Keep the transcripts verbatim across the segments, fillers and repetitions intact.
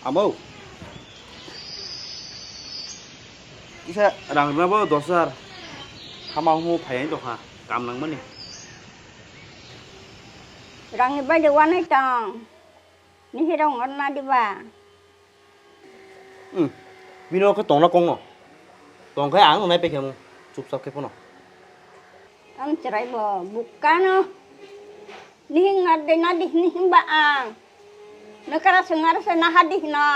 Amo. Kisa rang rwna bo dos hajar. Hama humo phaiya tongkha, kam nangmani. Rangni bai de wanai tong. Nihirok ngorna diba? Hmm. Bino khe tongna kongno. Tongkhe ang nai pekhamu. Chupchap khe phano. Ang chwrai bo bukkano. Nihing ngar de na di hini himba ang. Nokara sengara se naha di hino.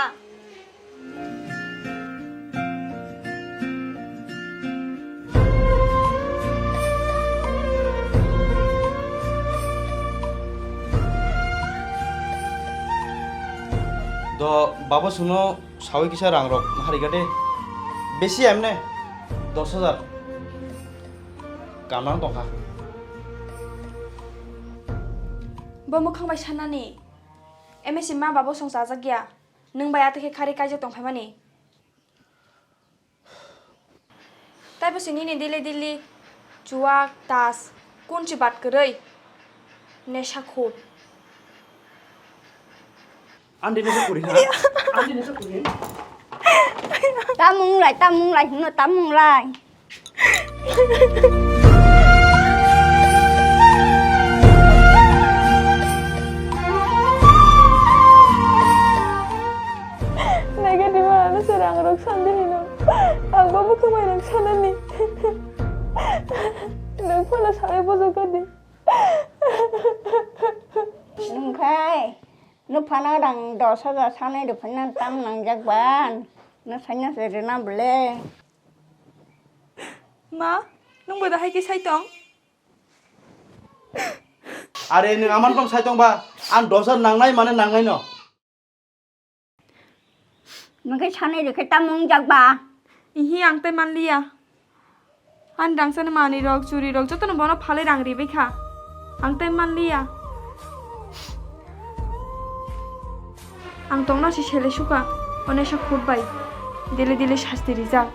Do babo sungno sawi kisa rang rok harika de. Besi emne dos hajar. Kamang tongkha. Bo mukhang bai sanani. M S C ma babo song chajak ya. Nwng bai atekhe khari kaijak tongphaimani. Taibo se nini dili dili chuwak tas kunchi bat kwrwi nesha khut. Andi nesa kuri ha? Andi nesa kuri? Tamung lai, tamung lai, hino tamung lai. Negative ano se rang rok sandi hino. Ang bo bukhuk mai rok sanani. Nwng phano sawi bojok kadi. Nwng khai, nwng phano rang dos hajar sanai rok phano tam nangjak ban. Nwng saina se rwna bole. Ma, nwng bo dahai khe sai tong? Are, nwng aman tong sai tong ba? Ang dos hajar nangnai mane nangnai no. Nwng khe sanai rikhe tamo wngjak ba? Ihi, ang tei manliya. Ani rangchakni manwi rok, churi rok jotono bono phalwi rang ribai kha. Ang tei manliya. Ang tongna si sele suka, onesa khut bai. Dili dili sasti rijak.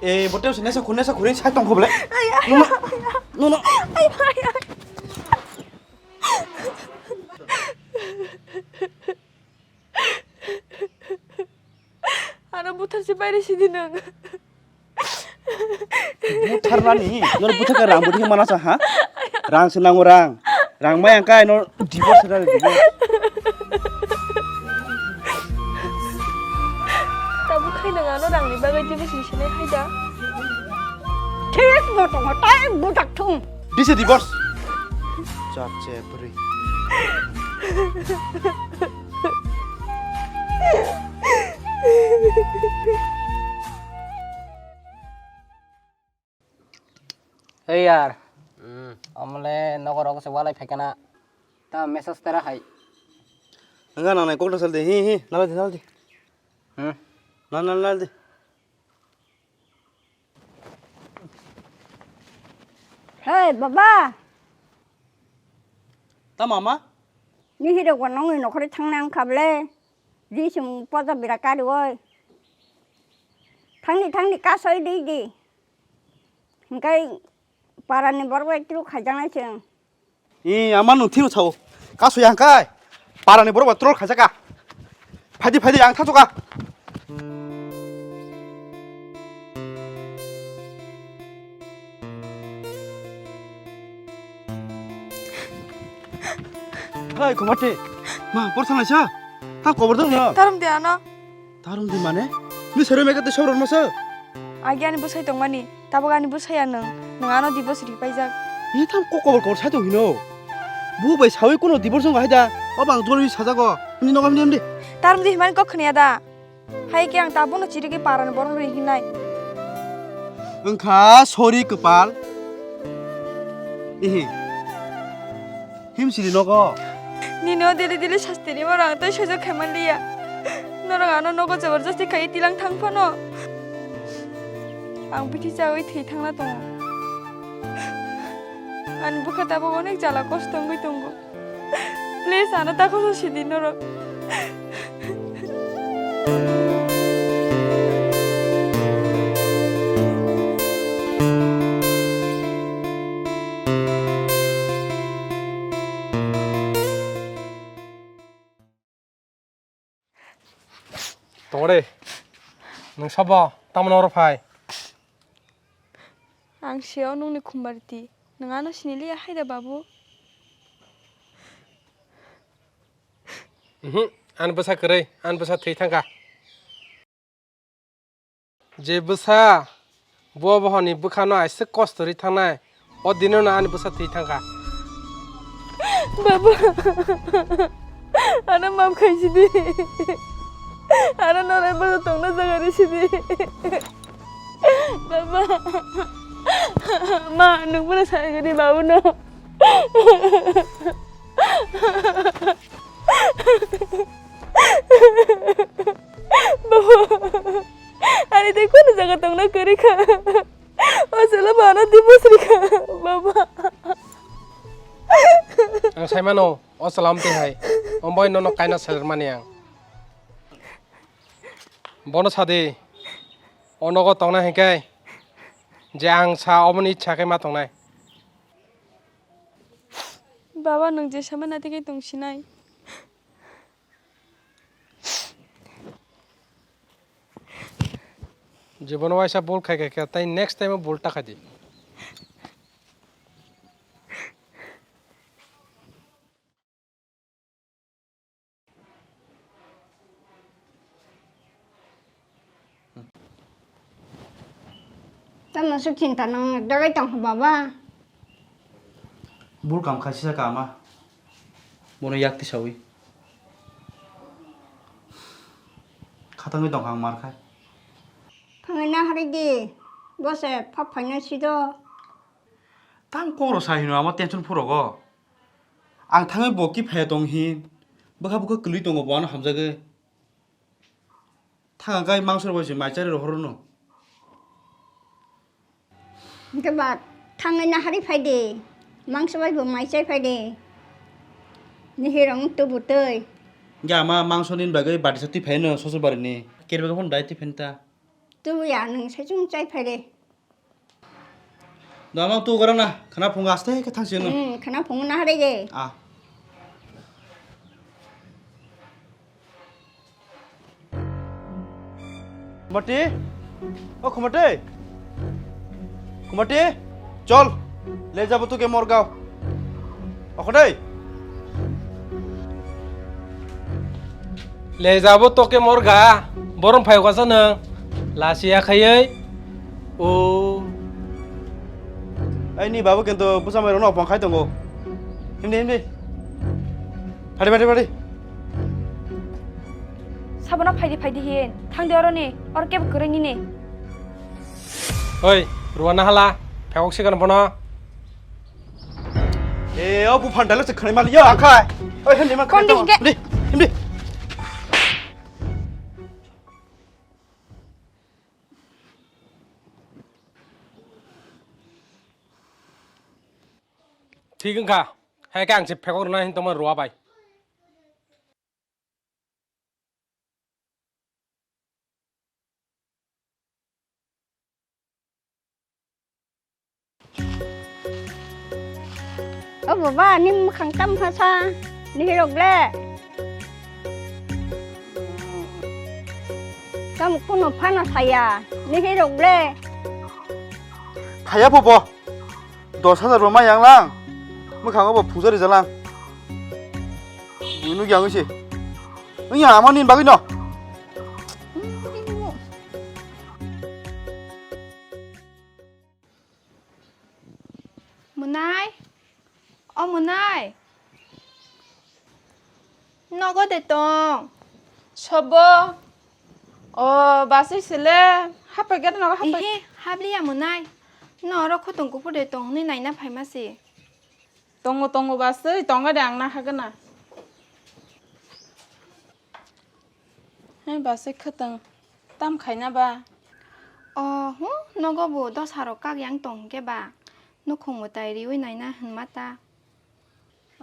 E, bote se nesa khut nesa khuri sai tong khoble. Ai, ai, Nuno, ai, ai. Nuno. Ai, ai, ai. Ano buthar si baire sidi nang. Buthar nani, nor buthar ka rang buthar mana sa ha? Rang se nango rang. Rang mai ang kai nor divorce ra divorce. Tabu khai nang ano rang ni bagai divorce ni sinai hai da. Thik no tongo, tai budak thung. Dise divorce. Chak che bri. Hey yar. Hmm. Amle nogo rogo se walai phaikana. Ta message tera hai. Enggak nang nai kok dasal de. Hi hi. Nala de nala de. Hmm. Nala nala de. Hey, baba. Ta mama? Ni hiro ko nongni nokhori thangna ang khable. Di sum poja bira kari oi. Thangni, thangni kasoi di di. Hingkai parani borok bai tru khaijaknai chwng. Ee, ama nwng thiro sao. Kaso ya hwnkhe. Parani borok ba troll khaijak kha. Phaidi, phaidi, ang thaso kha. Hai, Khomati. Ma, por sanai sa. Ta kobor dong no. Tarum de ano. Tarum di mane? Ni sero mega te sobron masa? Agi ani bwsai tongmani, tabuk ani bwsai ya nwng, nwng ano divorce ri paijak. Ni tham kok kobor kobor sai tong hino. Bu bai sawi kuno divorce wng hai da. O bang dol sajago. Ni nogo hamdi hamdi. Tarum di himani kok khniya da. Hai ke ang tabuk no chiri ke parani borok ri hinai. Wngkha sorry kwpal. Ihi. Himsiri nogo. Nini o dili dili sasti rimo rang tei sojak khaimaliya. Norok ano nogo jabardasti khai tilang thang phano. Ang bithi chawi thwi thangna tongo. Ani bwkha tabuk onek jala kosto wngwi tongo. Please, ano ta khoso sidi norok. Nwng sabo, tamoni oro phai? Ang seo nungni khumbarti. Nwng ano siniliya hai da, babu? Mhm, ani bwsa kwrwi, ani bwsa thwi thangkha. Je bwsa bo bohorni bwkhano aisuk kosto rwi thangnai, o dinono ani bwsa thwi thangkha. Baba, ano map khaisidi. Ano norai bwsa tongna jaga risidi. Baba, ma, nwng bono sai gani babuno. Baba, ani tei kunu jaga tongna kwrwi kha. O chwla mano divorce rikha, baba. Ang sai mano, o chwla amtwi hai. Omo bai nono kaina salir mani ang. Bono sadi, o nogo tongna hinkhe, je ang sa omoni ichha khe ma tongnai. Baba, nwng je sama natigwi tongsinai. Jibono waisa bul khai khai khe, tai next time o bul ta khai di. Tamo suk chinta nang dagwi tong kha baba. Bul kam khai sisa kama. Bono yak tisawi. Khatangwi tong kha ang mar khai. Thangwi na hari di. Bose phap phaina sido. Tang koro sa hino ama tension phurogo. Ang thangwi bo ki phaya tong hin. Bwkha bwkha kwlwi tongo bo ano hamjagwi. Thang kai mangso bai se mai chari rohor no. Hingke ba thangwi na hari phai de. Mangso bai bo mai chai phai de. Ni hirong tubu tei. Hingke ama mangso ni bagwi bati sa twi phai no sosur bari ni. Kerbe phone dai twi phai ta. Tubu ya nwng sai chung chai phai de. Dama tu gorang na, khana phung aste khe thang sino. Hmm, khana phung na hari je. Ah. Khumati? O Khumati? Khumati? Chol, le jabo tu ke morgao. Okhodai? Le jabo toke morga, borom phai kwasa nwng, lasi ya khayai, o. Ai ni babu kento busa mai rono opong khai tongo. Himdi, himdi. Phadi, phadi, phadi. Sabono phaidi, phaidi hin, thangdi oroni, or kebo kwrwi nini. Oi, ruwa na hala, phekok sigan bono. E, o buphang dialog se khwnai mali yo. Akhai. Oi, hindi ma kondi khwna hingke. Hindi, hindi. Thik wngkha. Hai khe ang se phekok rwna hin tongma ruwa bai. O baba, ni mwkhang tam hasa, ni hirok le. Tam kuno phano saya, ni hirok le. Khaya bobo. Dos hajar bo mai yang lang. Mwkhango bo puja rijak lang. Bui nukya wngwi se. Wngya ama nini bagwi no. Mwnai? O mwnai? Nogo de tong? Sobo? O, basui sele. Hapai gada nogo hapai. Ehe, habliya mwnai. No oro khotong kuphur de tong hwnwi naina phaima se. Tongo, tongo basui, tongo de ang na hagana. Hai basui khotong. Tam khaina ba? O, hu, nogo bo dosa rok kak yang tong khe ba. Nukhung mwtai riwi naina hwnma ta.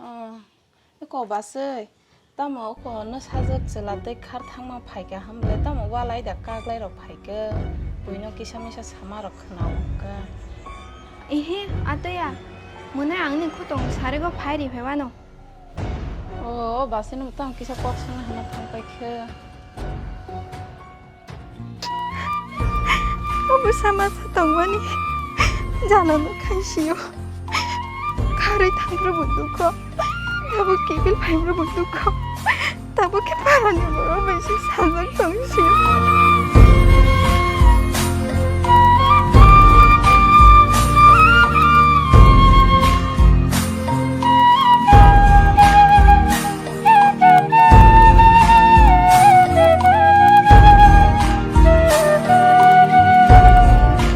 Oh, eko basui, tamo oko no sajwk chwla tei khar thangma phaikha hwnble, tamo walai da kaglai rok phaikhe, buino kisa misa sama rok khwna wngkha. Ehe, atoya, mwnai ang ni khotong sarego phai ri phai wano. Oh, o basui no tamo kisa kok songna hwnna thang paikhe. Bwsa masa tongmani jalano khaisio. Kharwi thangbrwbo dukho, tabuk kiphil phaibrwbo dukho, tabuk khe parani borok bai se sajak tongsio.